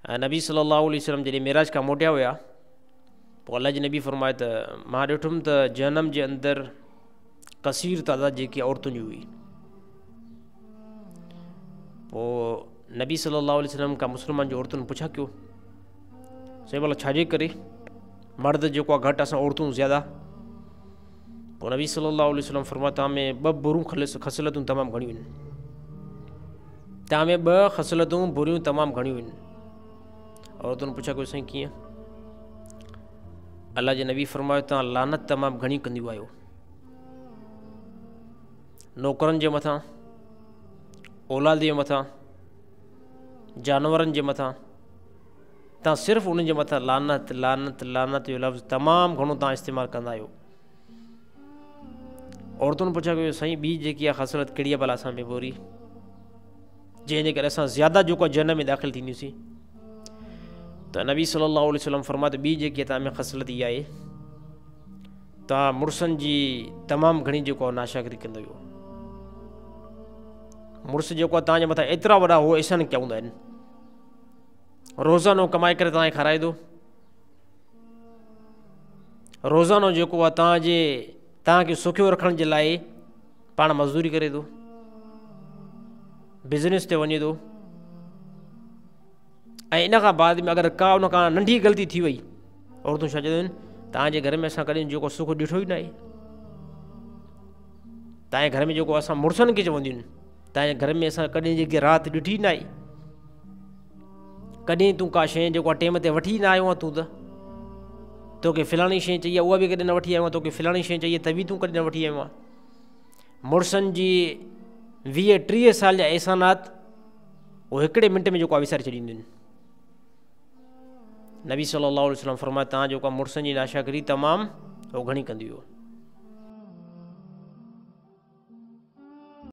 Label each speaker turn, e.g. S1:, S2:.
S1: نبي صلي الله عليه وسلم جڏهن معراج کان موٽيا هيا، پوء الله جي نبي فرمايو ته مان ڏٺم ته جهنم جي اندر ڪثير تعداد جيڪي عورتن جي هئي. پوء نبي صلي الله عليه وسلم کان مسلمان جي عورتن پڇا ڪيو، سائين ڀلا ڇا جي ڪري مرد جيڪو آهي گهٽ اسان عورتون زياده؟ پوء نبي صلي الله عليه وسلم فرمايو توهان ۾ ٻه بريون خصلتون تمام گهڻيون آهن، توهان ۾ ٻه خصلتون بريون تمام گهڻيون آهن. عورتن پڇا ڪيو سائين ڪيئن؟ الله جي نبي فرمايو توهان لعنت تمام گهڻي ڪنديون آهيو نوڪرن جي مٿان، اولاد جي مٿان، جانورن جي مٿان، توهان صرف انهن جي مٿان لعنت لعنت لعنت جو لفظ تمام گهڻو توهان استعمال ڪندا آهيو. عورتن پڇا ڪيو سائين ٻي جيڪي آهي خصلت ڪهڙي آهي ڀلا اسان ۾ بري، جنهن جي ڪري اسان زياده جيڪو آهي جهنم ۾ داخل ٿينديونسين؟ ته نبي صلي الله عليه وسلم فرمايو ته ٻي جيڪي توهان ۾ خصلت اها آهي توهان مڙسن جي تمام گهڻي جيڪو آهي ناشڪري ڪندا آهيو. مڙس جيڪو آهي توهان جي مٿان ايترا وڏا هو احسان ڪيا هوندا آهن، روزانو ڪمائي ڪري توهان کي کارائي ٿو، روزانو جيڪو آهي توهان کي سکيو رکڻ جي لاء پاڻ مزدوري ڪري ٿو، بزنس تي وڃي ٿو، ۽ ان کان بعد ۾ اگر ڪا ان کان ننڍي غلطي ٿي وئي، عورتون ڇا چونديون آهن، توهان جي گهر ۾ اسان ڪڏهن جيڪو سک ڏٺو ئي ناهي، توهان جي گهر ۾ جيڪو اسان مڙسن کي چونديون آهن، توهان جي گهر ۾ اسان ڪڏهن جيڪي رات ڏٺي ناهي، ڪڏهن تون ڪا شيء جيڪو ٽيم تي وٺي نه آيو آهين، تون ته توکي فلاڻي شيء چئي آهي اها به ڪڏهن نه وٺي آيو آهين، توکي فلاڻي شيء چئي آهي ته به تون ڪڏهن نه وٺي آيو آهين. مڙسن جي 20 30 سال جا احسانات اهو هڪڙي منٽ ۾ جيڪو آهي وساري ڇڏينديون آهن. نبي صلي الله عليه وسلم فرمايو توهان جيڪو آهي مڙسن جي ناشڪري تمام اهو گهڻي ڪندي هيو.